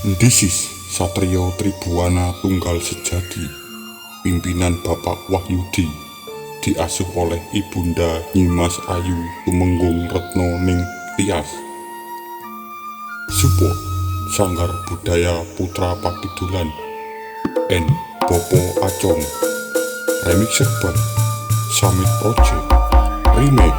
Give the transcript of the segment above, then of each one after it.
This is Satrio Tribuana Tunggal Sejati, pimpinan Bapak Wahyudi, diasuh oleh Ibunda Nyimas Ayu Tumenggung Retno Ning Tias. Support Sanggar Budaya Putra Pakidulan and Bopo Acong. Remixer by Summit Project Remix.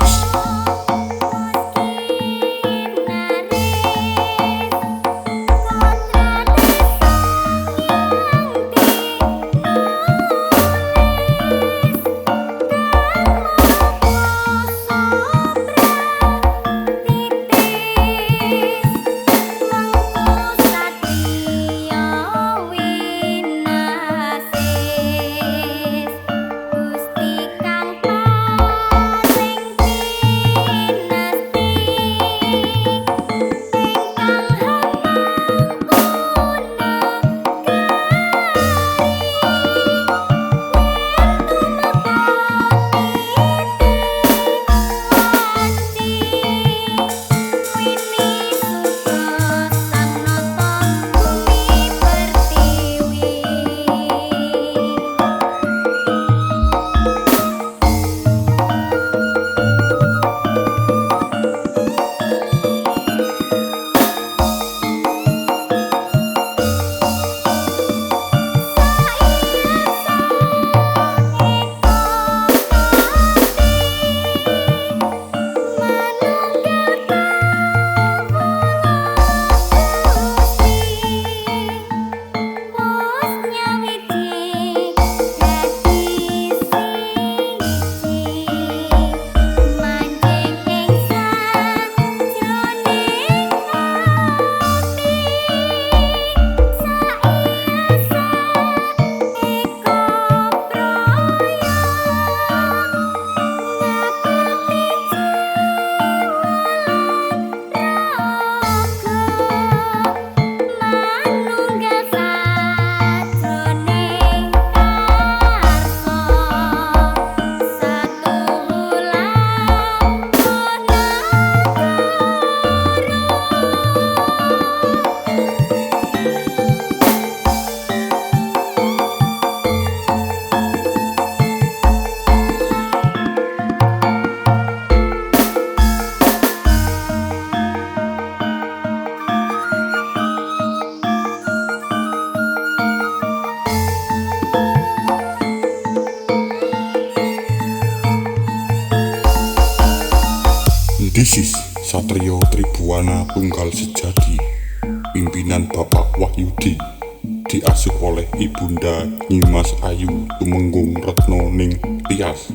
This is Satrio Tribuana Tunggal Sejati, pimpinan Bapak Wahyudi, diasuh oleh Ibunda Nyimas Ayu Tumenggung Retno Ning Tias.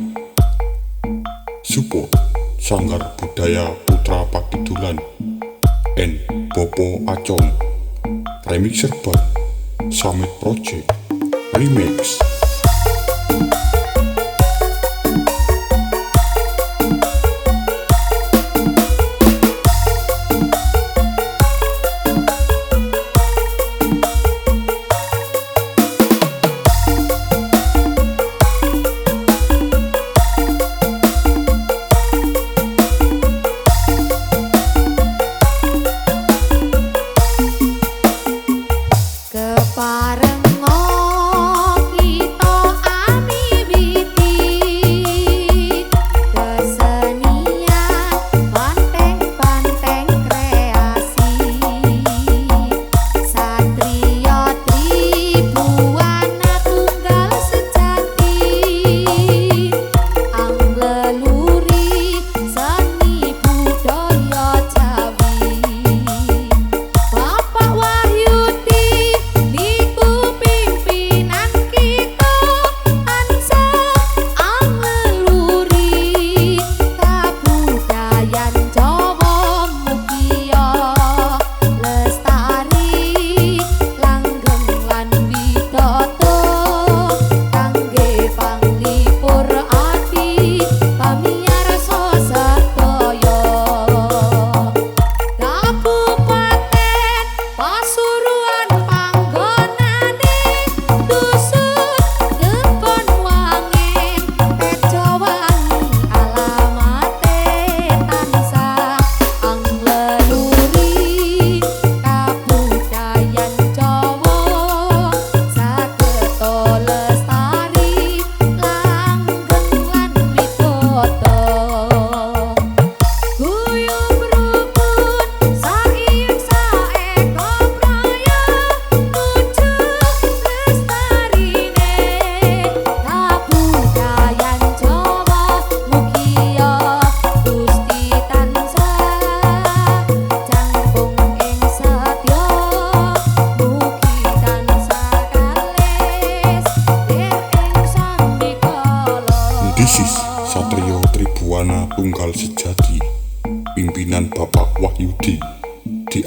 Support Sanggar Budaya Putra Pakidulan and Bopo Acong. Remixer by Summit Project Remix. Keparengo kita ami.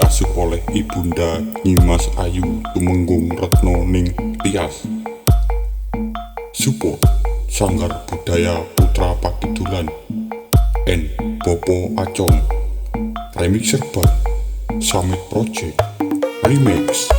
diasuh oleh Ibunda Nyimas Ayu Tumenggung Retno Ning Tias. Support Sanggar Budaya Putra Pakidulan N Bopo Acong. Remixer by Summit Project Remix.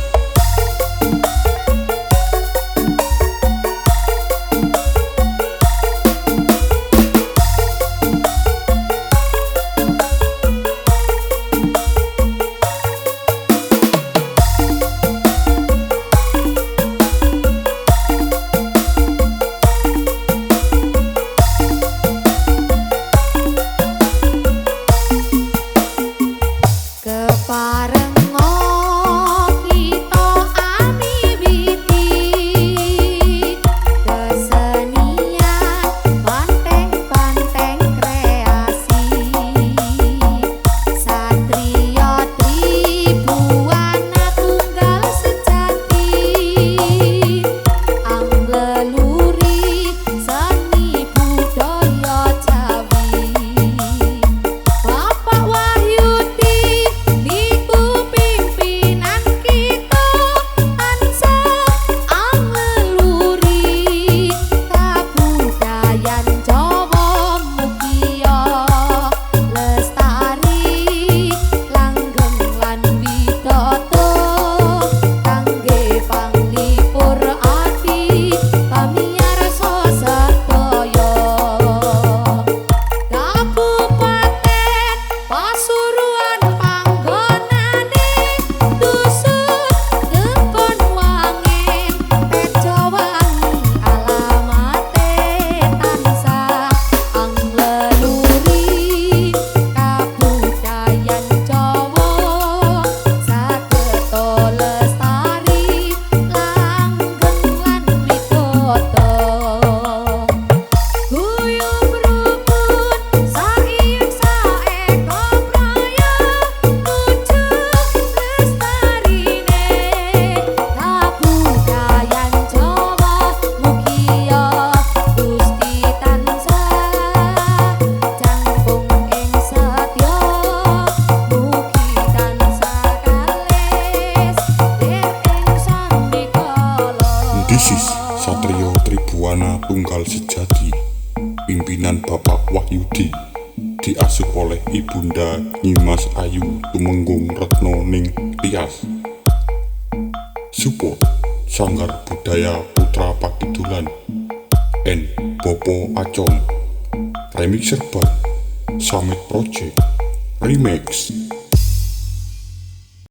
Keparengo kita amiwiti kesenian banteng-banteng kreasi Satrio Tribuana tunggal sejati angleluri seni budaya Jawi. Bapak Wahyudi niku pimpinan kita tansah angleluri kabudayan Jawa mugia lestari langgeng lan widodo kangge panglipur ati pamiyarsa sedaya. Kabupaten Pasuruan panggonane dusun Kebonwangen Tejowangi alamate tansah angleluri kabudayan Jawa sageta lestari langgeng lan widodo. Guyub rukun saiyun saeka praya nuju lestarine kabudayan Jawa mugia Gusti tansah jangkung ing setya mugi tansah kalis lir ing sandikala. This is Satrio Tribuana Tunggal Sejati, pimpinan Bapak Wahyudi, diasuh oleh Ibunda Nyimas Ayu Tumenggung Retno Ning Tias. Support Sanggar Budaya Putra Pakidulan N Bopo Acong. Remixer by Summit Project Remix.